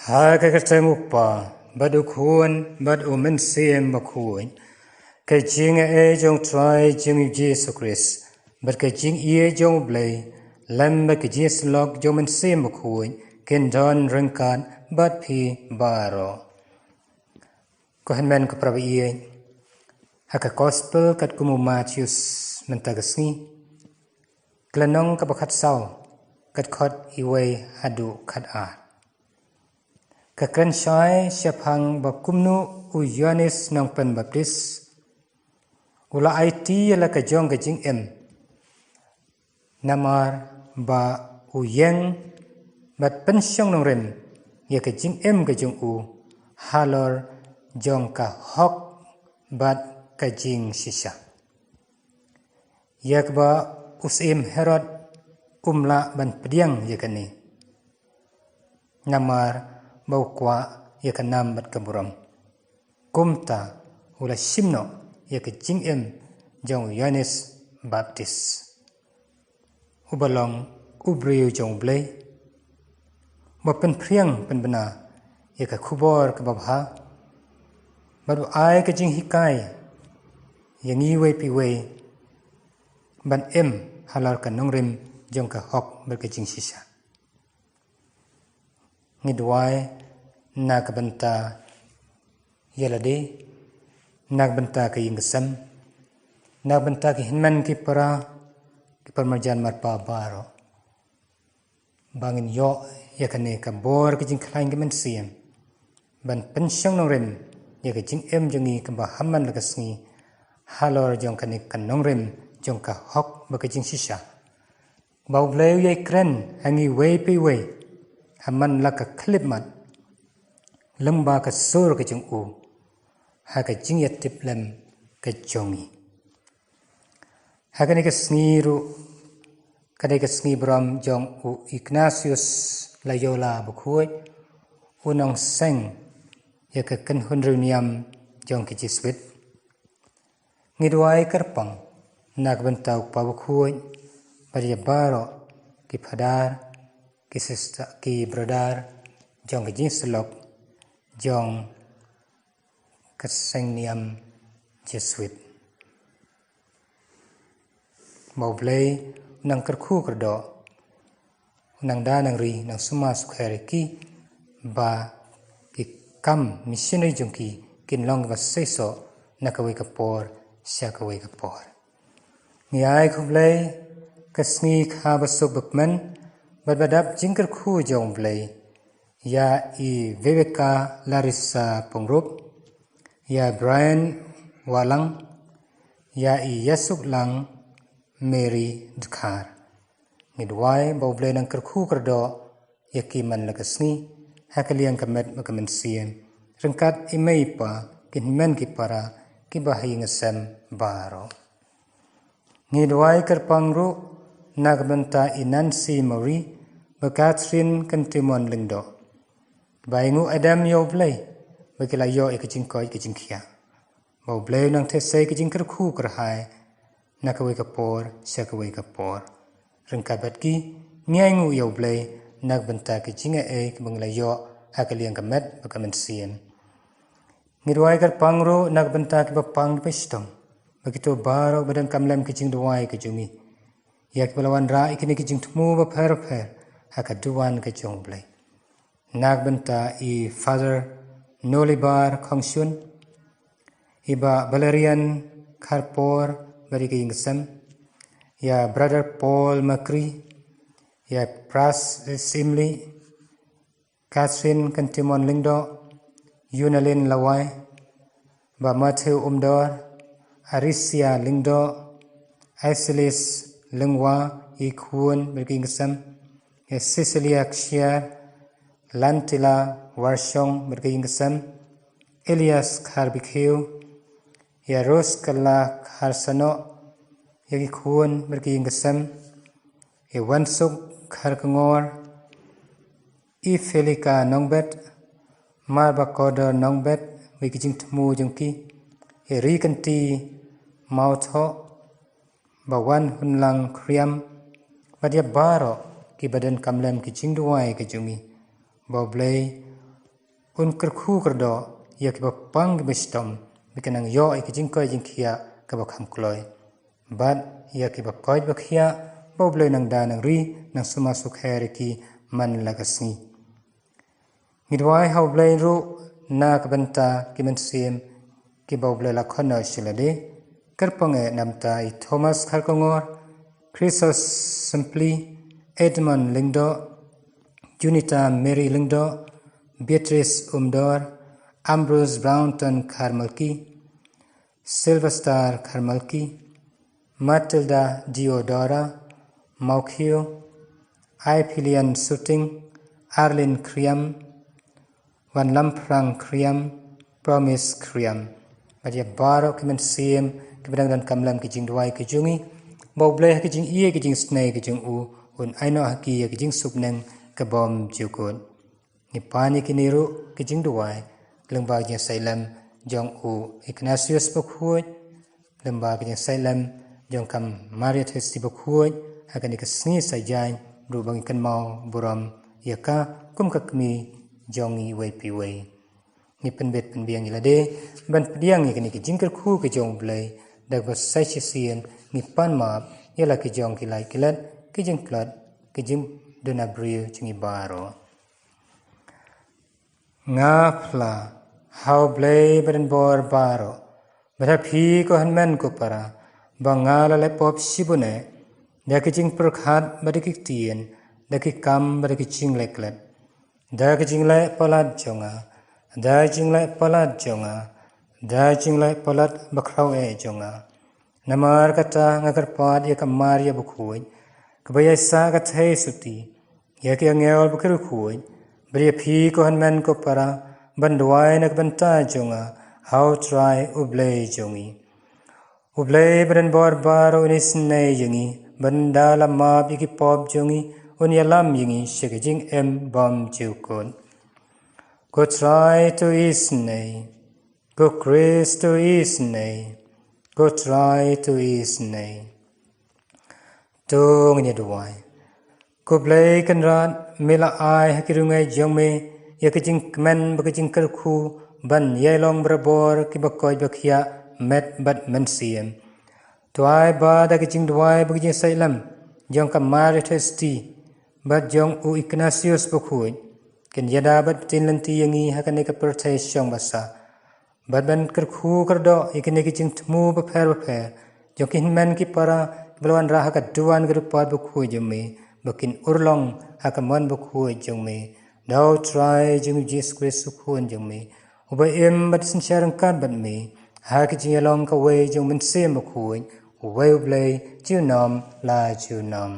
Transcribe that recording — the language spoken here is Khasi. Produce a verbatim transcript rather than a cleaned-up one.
Ha ka kyrteng u Kpa, bad u Khun, bad u Mynsiem Bakhuid. Ka jingaiei jong u Trai jong ngi u Jisu Khrist, bad ka jingïeit jong u Blei, lem bad ka jingïasyllok jong u Mynsiem Bakhuid, kin don ryngkat bad phi baroh. Ko hynmen ko para baieit, ha ka Gospel katkum u Mathaios mynta ka sngi, ka lynnong kaba khatsaw, ka dkhot iwei haduh khatar. Ka kren shai shaphang ba kumno u Ïoannis Nongpynbaptis u la aiti ïa la ka jong ka jingim, namar ba u ïeng bad pynshong nongrim ïa ka jingim ka jong u halor jong ka hok bad ka jingshisha. Ïa kaba u syiem Herod um lah ban pdiang ïa kane, namar ba u kwah ïa ka nam bad ka burom. Kumta u la shim noh ïa ka jingim jong u Ïoannis Baptis, uba long u briew jong u Blei, ba pynphriang pynbna ïa ka khubor kaba bha, bad u ai ka jinghikai ïa ngi iwei pa iwei ban im halor ka nongrim jong ka hok bad ka jingshisha. Ngi duwai na ka bynta ïa lade, na ka bynta ka ïing ka sem, na ka bynta ki hynmen ki para, ki para marjan marpa baroh, ba ngin ïoh ïa kane ka bor ka jingkhlaiñ ka mynsiem ban pynshong nongrim ïa ka jingim jong ngi kaba ha man la ka sngi, halor jong kane ka nongrim jong ka hok bad ka jingshisha, ba u Blei u ïai kren ha ngi iwei pa iwei ha man la ka khyllipmat, lyngba ka sur ka jong u, ha ka jingïatiplem ka jong ngi. Ha kane ka sngi ruh ka dei ka sngi burom jong u Ignatius Loyola Bakhuid, u nongseng ïa ka kynhun riewniam jong ki Jesuit. Ngi duwai kyrpang na ka bynta u Kpa Bakhuid bad ïa baroh ki phadar, ki sister, ki brother jong ka jingïasyllok jong ka seng niam Jesuit. Ba u Blei u nang kyrkhu kyrdoh, u nang da nang ri, nang sumar sukher ïa ki, ba ki kam missionary jong ki kin long kiba seisoh na kawei ka por sha kawei ka por. Ngi ai khublei ka sngi kha ba suk ba kmen bad ba dap jingkyrkhu jong u Blei ïa i Viveka Larissa Pyngrope, ïa Brian Wahlang, ïa i Ïasuklang Mary Dkhar. Ngi duwai ba u Blei nang kyrkhu kyrdoh ïa ki man la ka sngi ha ka liang ka met bad ka mynsiem, ryngkat i mei i pa, ki hynmen ki para, ki bahaïing hasem baroh. Ngi duwai kyrpang ruh na ka bynta i Nancy Murray bad Catherine Kyntimon Lyngdoh, ba ïanguh adam ïa u Blei ba ki la ïoh ïa ka jingkoit ka jingkhiah. Ba u Blei u nang theh sei ka jingkyrkhu kyrhai na kawei ka por sha kawei ka por. Ryngkat bad ki, ngi ainguh ïa u Blei na ka bynta ka jingaiei kaba ngi la ïoh ha ka liang ka met bad ka mynsiem. Ngi duwai kyrpang ruh na ka bynta kiba pang kiba shitom, ba kito baroh ba donkam lem ka jingduwai ka jong ngi, ïa kiba la wanrah ïa kine ki jingthmu bapher bapher ha ka duwan ka jong u Blei. Na ka bynta i Father Nolibar Khongshun, i Bah Valerian Kharpor bad ïa ka ïing ka sem, ïa Brother Paul Makri, ïa Pras Simli, Catherine Kyntimon Lyngdoh, Yunalin Lawai, Bah Matthew Umdor, Arisia Lyngdoh, Isilis Lyngwa, i khun bad ka ïing ka sem, ïa Cecilia Kshiar, Lantila Warshong bad ka ïing ka sem, Elias Kharbikhiu, ïa Rose Kala Kharsanoh, ïa ki khun bad ka ïing ka sem, ïa Wansuk Kharkongor, i Felika Nongbet, Marbakodor Nongbet, bad ki jingthmu jong ki, ïa Rikynti Mawthoh, Bah Wanhunlang Khriam, bad ïa baroh kiba donkam lem ki jingduwai ka jong ngi. Ba u Blei Un kyrkhu kyrdoh ïa kiba pang kiba shitom, ba kin nang ïoh ïa ki jingkoit jingkhiah kaba kham kloi. Bad ïa kiba koit ba khiah, ba U Blei nang da nang ri, nang sumar sukher ïa ki man la ka sngi. Ngi duwai ha U Blei ruh na ka bynta ki mynsiem kiba U Blei la khot noh sha lade. Kyrpang eh na bynta i Thomas Kharkongor, Christos Simply, Edmund Lyngdoh, Junita Mary Lyngdoh, Beatrice Umdor, Ambrose Brownton Kharmalki, Sylvester Kharmalki, Matilda Diodora Mawkhiew, Ipilian Suting, Arlin Kriam, Wanlamphrang Kriam, Promise Kriam. Bad ïa baroh ki mynsiem kiba dang donkam lem ki jingduwai ki jong ngi, ba U Blei ha ki jingïeit ki jingisynei ki jong u, un ai noh ha ki ïa ki jingsuk neng ka bymjukut. Ngi pan ïa kine ruh ki jingduwai lyngba ka jingïasaid lem jong u Ignatius Bakhuid, lyngba ka jingïasaid lem jong ka Maria Theisotti Bakhuid ha kane ka sngi saitjaiñ, ruh ba ngi kynmaw burom ïa ka kum ka kmie jong ngi iwei pa iwei. Ngi pynbit pynbiang ïa lade ban pdiang ïa kine ki jingkyrkhu ki jong U Blei, da kaba sa shisien ngi pan map ïa la ki jong ki lait ki let, ki jingtlot, ki jingduna briew jong ngi baroh. Nga phla ha U Blei Badonbor baroh, bad ha phi ko hynmen ko para, ba nga la leh pop shibun eh, da ki jingpyrkhat bad da ki ktien, da ki kam bad da ki jingleh klet, da ki jingleh palat jong nga, da ki jingleh palat jong nga, da ki jingleh palat bakhraw eh jong nga. Namar kata nga kyrpad ïa ka Maria Bakhuid, kaba ïaisah ka Theisotti, ïa ki angel bad ki riewkhuid, bad ïa phi ko hynmen ko para, ban duwai na ka bynta jong nga ha U Trai U Blei jong ngi. U Blei Badonbor baroh un isynei ïa ngi, bad ynda la map ïa ki pop jong ngi, un ïalam ïa ngi sha ka jingim bymjukut. Ko Trai to isynei, ko Khrist to isynei, ko Trai to isynei. To ngin ïa duwai. Ko Blei Kynrad, me la ai ha ki riewngeit jong me ïa ka jingkmen bad ka jingkyrkhu ban ïai long barabor kiba koit ba khiah met bad mynsiem. To ai ba da ka jingduwai bad ka jingïasaid lem jong ka Maria Theisotti bad jong u Ignatius Bakhuid, kin ïada bad pynlynti ïa ngi ha kane ka pyrthei shong basa, bad ban kyrkhu kyrdoh ïa kine ki jingthmu bapher bapher jong ki hynmen ki para kiba la wanrah ha ka duwan ka dewpad bakhuid jong me, ba kin urlong ha ka mon bakhuid jong me. Da U Trai jong ngi Jisu Khrist U Khun jong me, uba im bad synshar ryngkat bad me ha ka jingïalong kawei jong U Mynsiem Bakhuid, uwei U Blei, junom la junom.